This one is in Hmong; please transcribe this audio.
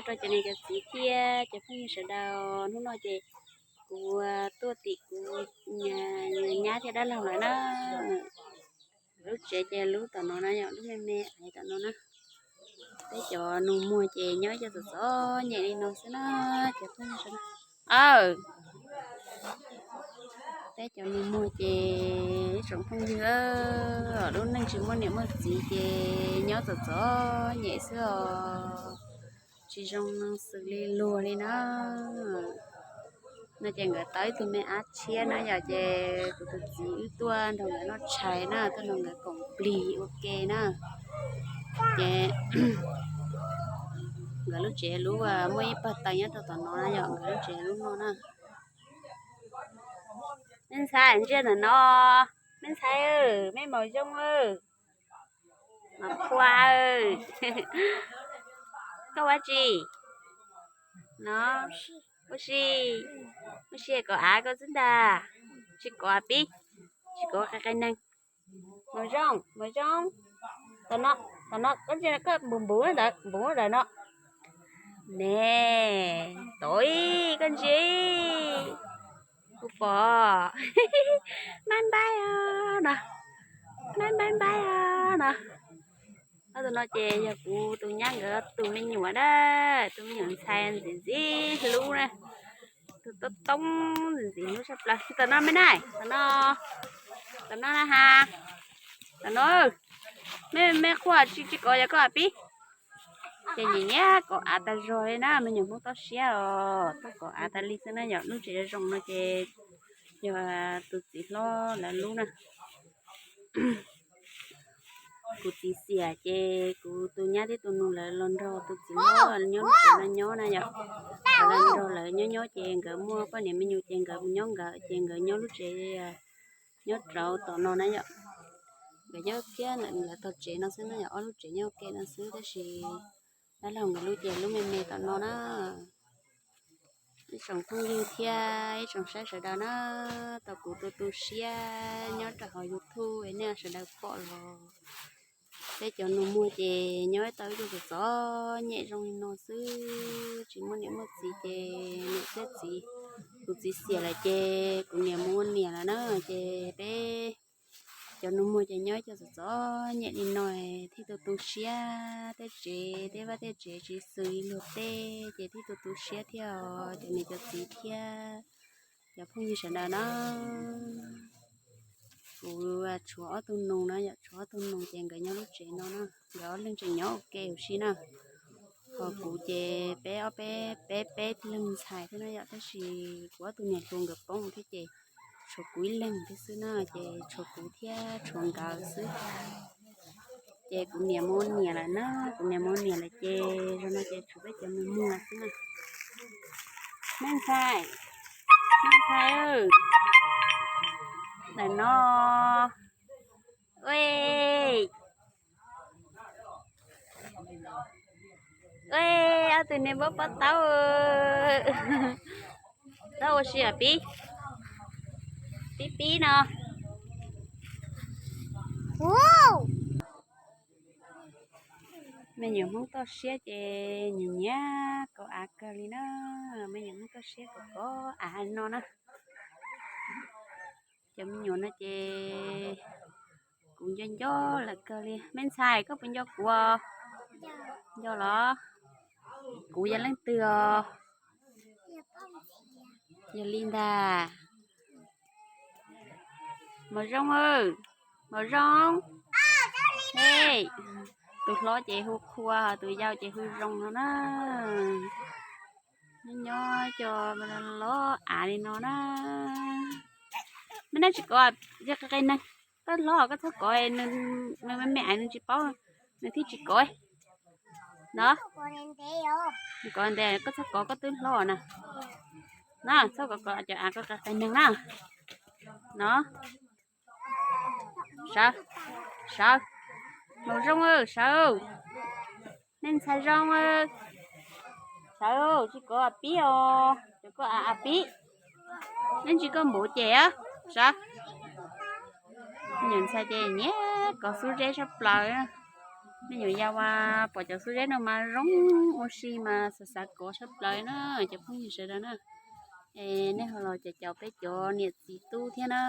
Cov niam cov txiv thiab cov phooj ywg sawv daws, hnub no ces kuv tuaj tim kuv nyab thiab dab laug lawm na. Lub tsev ces lub tom no na yom, lub me me tom no na. Peb cov nus muag ces nyob ib co txom txom nyem li no xwb na, cov phooj ywg sawv daws. Aw, peb cov nus muag ces ib tsoom phooj ywg, lub neej tsis muaj niam muaj txiv ces nyob txom txom nyem xwb os, tsis zoo xws li luag li na. No ces nkawd tau ib tug me ab tshiab na yom, ces kuv tus txiv wb tuaj nrog nkawd noj tshais na, tuaj nrog nkawd koom plig ua ke na. Ces nkawd lub tsev lub muaj ib pawg taws nyob rau tom no na yom, nkawd lub tsev lub no na. Me ntxhais ntsia ntawm no, me ntxhais, me maum zoo, maum qhua, koj ua tsi no? Ua si, ua si kom av koj xwb ntag, tsis kov av pib, tsis kov qe qe neeg. Maum zoo, maum zoo, tom no, tom no koj ntsia koj npum npum ntawd, npum ntawd no. Ne, tod koj ntsia, kuv pom. Npaib npaib os no, npaib npaib npaib os no. Ob tug no ces yog kuv tus nyab nkawd tus me nyuam na, tus me nyuam ntxhais ntxim ntxim hlub na, tus toob toob ntxim ntxim hlub tshaj plaws. Tom no me na, tom no, tom no na ha, tom no, me me qhua tsis tsis kov yog koj av pib. Ces nyiam nyiam kov av tag zog li na, me nyuam Hmoob toj siab os, tuaj kov av tas li xwb na yom. Lub tsev zoo no ces yog tus txiv hlob lawv lub na. Kuv txiv xiam ces kuv tus nyab thiab tus nus lawv los nrog tus txiv hlob nyob lub tsev no nyob na yom. Lawv los nrog lawv nyob nyob ces nkawd muaj poj niam me nyuam ces nkawd mus nyob nkawd ces nkawd nyob lub tsev, nyob rau tom no na yom. Nkawd nyob kiag ntawm lawv tog tsev no xwb na yom, ob lub tsev nyob ua ke no xwb tab sis dab laug nkawd lub ces lub me me tom no na. Ib tsoom phooj ywg thiab ib tsoom saib sawv daws na, tau kuv tu tu siab nyob rau hauv YouTube nej sawv daws pom los. Peb cov nus muag ces nyob tau ib co txom txom nyem zoo li no xwb, tsis muaj niam muaj txiv ces niam thiab txiv, kuv txiv xiam lawm ces kuv niam mus ua niam lawm na, ces peb cov nus muag ces nyob ib co txom txom nyem li no thiaj tu tu siab, tej tsev tej vaj tej tsev tsis xws li luag tej ces thiaj tu tu siab thiab os cov niam cov txiv thiab cov phooj ywg sawv daws na. Kuv tshuav ob tug nus na yom, tshuav ob tug nus ces nkawd nyob lub tsev no na, nkawd ob leeg tseem nyob ua ke huv si na. Ho kuv ces peb ob peb peb peb leeg ntxhais thiab na yom, tab sis kuv ob tug niam hluas nkawd poob thiab ces tshuav kuv ib leeg thiab xwb na, ces tshuav kuv thiab tshuav nkawd xwb. Ces kuv niam mus ua niam lawm na, kuv niam mus ua niam lawm ces zaum no ces tshuav peb cov nus muag xwb na. Me ntxhais, me ntxhais, ntawm no, ue, ue, ob tug niag npawb pob taub, tau ua si pib, pib pib no. Me nyuam Hmoob toj siab ces nyiam nyiam kov av kawg li na, me nyuam Hmoob toj siab kov kov av no na. Cov me nyuam no ces kuv nco nco lawv kawg li. Me ntxhais koj puas nco kuv? Nco los? Kuv yog leej twg os? Yog li ntag. Maum Zoo, maum Zoo. Tus hlob ces hu Qhua, tus yau ces hu Zoo no na. Nyob nyob co los av li no na. Me nab tsis kov, yog qe qe neeg. Koj hlob koj txhob kov, nws me me ais nws tsis paub, nws thiaj tsis kov no. Nws kov ntev, koj txhob kov, koj twb hlob na. No txhob kov kov cov av koj qe qe neeg na. No, sawv, sawv, maum Zoo, sawv, me ntxhais Zoo, sawv, tsis kov av pib os, cov koj av pib, neb ntsis koj npaum ces, sawv. Nyuam ntxhais ces nyiam kov xub zeb sab plaws. Me nyuam yaus mas pom cov xub zeb no mas zoo ua si mas xav xav kov tshaj plaws na cov phooj ywg sawv daws na. Es nej ho los caum caum peb cov niam txiv tub thiab na.